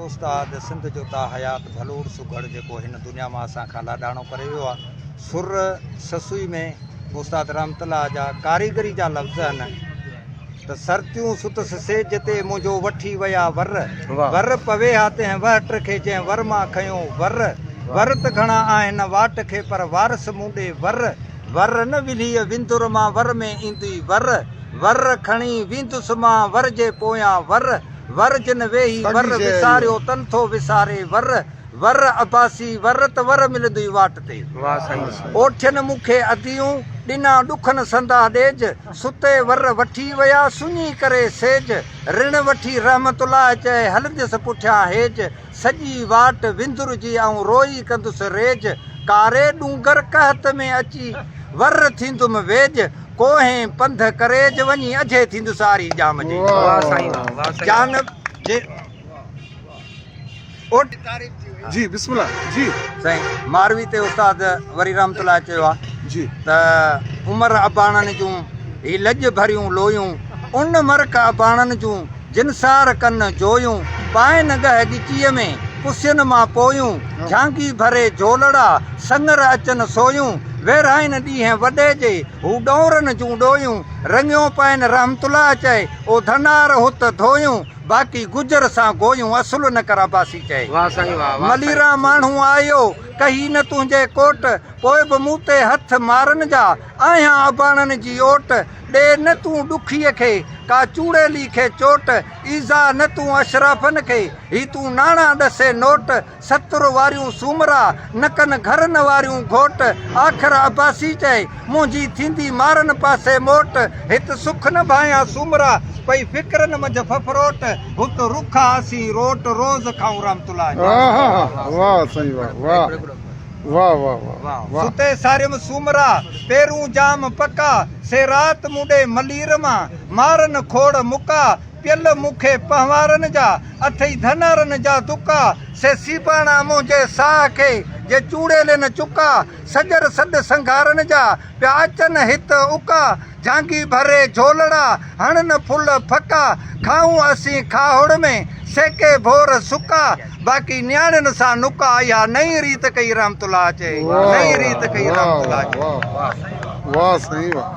استاد سنڌ جو تا حيات ڀلوڙ سگهڙ جيڪو هن دنيا مان اسان کان لاڏاڻو ڪري ويو آهي. سر سسئي ۾ استاد رحمت الله جا ڪاريگري جا لفظ آهن ته سرتيون ستس سيج تي منهنجو وٺي ويا ور، ور پوي ها تنهن وهٽ کي جنهن ور مان کنيو ور، ور ته گهڻا آهن واٽ کي پر وارث مون ڏي ور، ور نه ولهيء وندر مان ور ۾ ايندي ور، ور کڻي ويندس مان ور جي پويان ور. ور جن ويهي ور وساريو تن ٿو وساري ور، ور عباسي ور ته ور ملندئي واٽ تي. اوٺين مون کي اديون، ڏنا ڏکن سندا ڏيج، ستي ور وٺي ويا، سڃي ڪري سيج، رڻ وٺي رحمت الله چئي، هلنديس پٺيان هيج، سڄي واٽ وندر جي آئون روئي ڪندس ريج، ڪاري ڏونگر قحط ۾ اچي ور ٿيندم ويڄ، ڪوهين پنڌ ڪريج وڃي اجهي ٿيندس آري ڄام جي. جانب جي اوٽ. جي بسم الله جي. سائين ماروي تي استاد وري رحمت الله چيو آ جي. ته عمر اباڻن جون هي لڄ ڀريون لويون ان مرڪ اباڻن جون جنسار ڪن جويون، پائن ڳهه ڳچيء ۾، پسين مان پويون، جھانگي ڀري جھولڙا، سڱر اچن سويون، ويرهائين ڏينهن وڏي جي، هو ڏونرن جون ڏويون، رڱيو پائن رحمت الله چئي، او ڌنار هت ڌويون، باقي گجر سان گويون، اصل نه ڪر عباسي چئي. مليران ماڻهو آيو، ڪهي نه تنهنجي ڪوٽ، پوء به مون تي هٿ مارن جا، آهيان اباڻن جي اوٽ، ڏي نه تون ڏکيء کي، ڪا چوڙيلي کي چوٽ، ايذاء نه تون اشرافن کي، هي تون ناڻا ڏسي نوٽ، ستر واريون سومرا، نه ڪن گهر نه واريون گهوٽ، آخر عباسي چئي، منهنجي ٿيندي مارن پاسي موٽ، هت سک نه ڀانيان سومرا، پئي فڪرن منجهه ڦڦروٽ، هت رکا اسين روٽ، روز کائون رحمت الله جي. واه سائين واه واه. واه واه واه واه. ستي ساريم سومرا، پيرون جام پڪا، سي رات مون ڏي ملير مان، مارن کوڙ مڪا، پيل مون کي پنهوارن جا، اٿئي ڌنارن جا دڪا، سي سيباڻا منهنجي ساهه کي، جي چوڙيلين چڪا، سڄر سڏ سنگهارن جا، پيا اچن هت اڪا، جھانگي ڀري جھولڙا، هڻن ڦل ڦڪا، کائون اسين کاهوڙ ۾، سيڪي ڀور سڪا، باقي نياڻين سان نڪا، اها نئين ريت ڪئي رحمت الله چئي، نئين ريت ڪئي رحمت الله چئي. واه سائين واه.